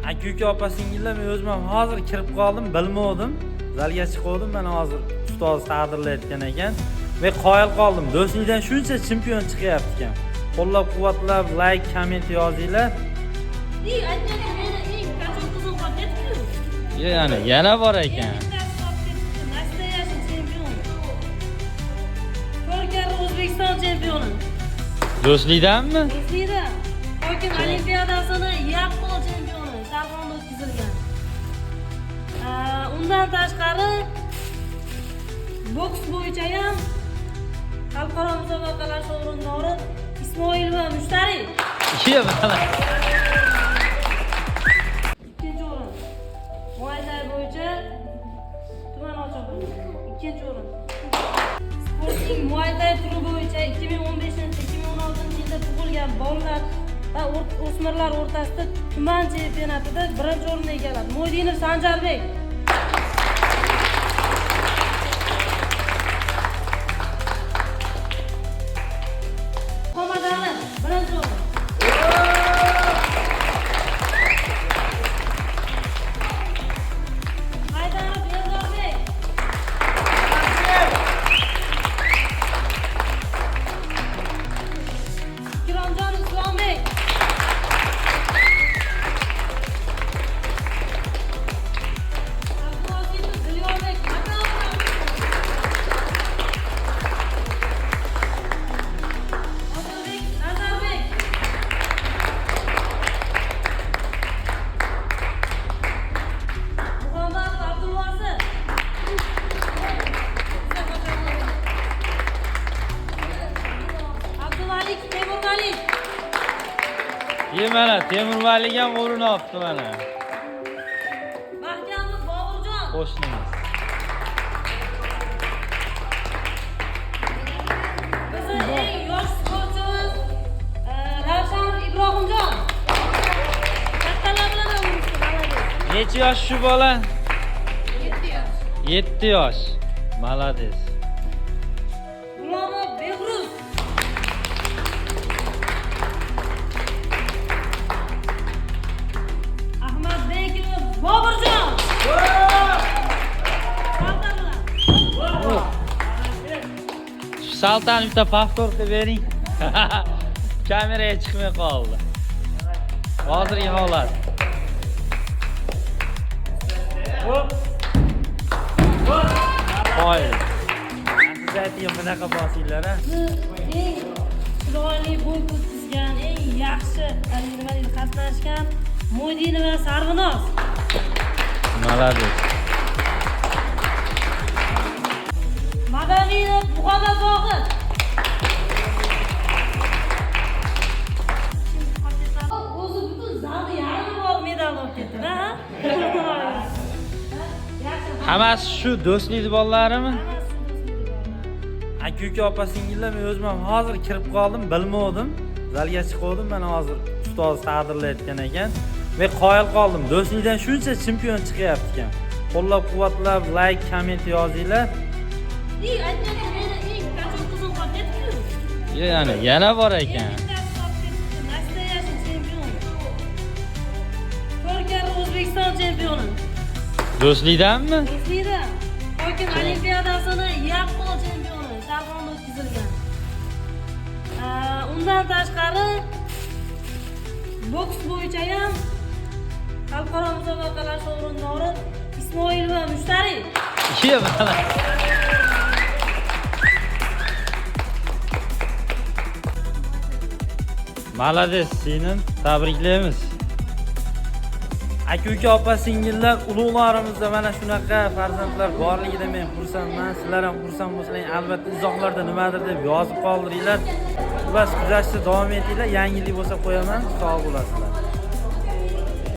Aka uka, opa singillar, men o'zim ham hozir kirib qoldim, bilmovdim. Zalga chiquvdim, mana hozir ustoz taqdirlayotgan ekan. Men qoyil qoldim. Do'stlikdan shuncha chempion chiqyapti ekan. Qo'llab-quvvatlab, like, komment yozinglar. Ey, aytganim meni eng qachon qizim qolib ketdi-ku. Ya'ni yana bor ekan. Bittasi qolib ketdi. Настоящий chempion. To'rt karra O'zbekiston chempioni. Do'stlikdanmi? Do'stlikda Hokim Olimpiadasini yaqqol chempioni Sharqonda o'tkazilgan. Undan tashqari boks bo'yicha ham xalqaro musobaqalar sovrindori Ismoilova Mushtari. Iya, mana. Ikkinchi o'rin. Muay Thai bo'yicha tuman ochig'i. Ikkinchi o'rin. Sportning Muay Thai turi bo'yicha 2015-2016 yilda tug'ilgan bolalar va o'smirlar o'rtasida tuman chempionatida birinchi o'rinni egalladi. Mo'ydinov Sanjarbek. Muhammad Ali birinchi o'rin. Haydarov Eldorbek. Ikromjon Islombek. Abduvositov Dilyorbek. Odilbek Nazarbek. Muhammadov Abdulvosit. Abdumalik Temurmalik. Ye mana, Temurmalik ham o'rin olibdi mana. Mahkamov Boburjon. Qo'shnimiz. Bizni eng yosh sportchimiz Ravshanov Ibrohimjon. Kattalar bilan ham urushdi, молодец. Necha yosh shu bola? 7 yosh. 7 yosh. Молодец. G'ulomov Behruz. Ahmadbekov Boburjon. Salta bilan. Shu saltani bitta повтор qilib bering. Kameraga chiqmay qoldi. Hozirgi holat. Qoyil. Siz aytgan bunaqa bosinglar, a? Bizni eng chiroyli бой o'tkazgan, eng yaxshi haligi nima deydi, qatnashgan Mo'ydinova Sarvinoz. Молодец. Madaminov Muhammad Zohid. O'zi butun zalni yarmi borib medal olib ketdi, ha? Yaxshi. Hammasi shu do'stlik bolalarimi? Hammasi do'stlik bolalar. Aka uka, opa singillar, men o'zim ham hozir kirib qoldim, bilmovdim. Zalga chiquvdim, mana hozir ustoz taqdirlayotgan ekan. Men qoyil qoldim. Do'stlikdan shuncha chempion chiqyapti ekan. Qo'llab-quvvatlab, like, komment yozinglar. Ey, aytganim meni eng qachon qizim qolib ketdi-ku. Ya'ni yana bor ekan. Bittasi qolib ketdi. Настоящий chempion. To'rt karra O'zbekiston chempioni. Do'stlikdanmi? Do'stlikda Hokim Olimpiadasini yaqqol chempioni Sharqonda o'tkazilgan. Undan tashqari boks bo'yicha ham xalqaro musobaqalar sovrindori Ismoilova Mushtari. Iya, mana. Молодец, singlim, tabriklaymiz. Aka uka, opa singillar, ulug'larimizda mana shunaqa farzandlar borligida men xursandman. Sizlar ham xursand bo'lsanglar, albatta izohlarda nimadir deb yozib qoldiringlar. Xullas, kuzatishda davom etinglar. Yangilik bo'lsa qo'yaman. Sog' bo'lasizlar.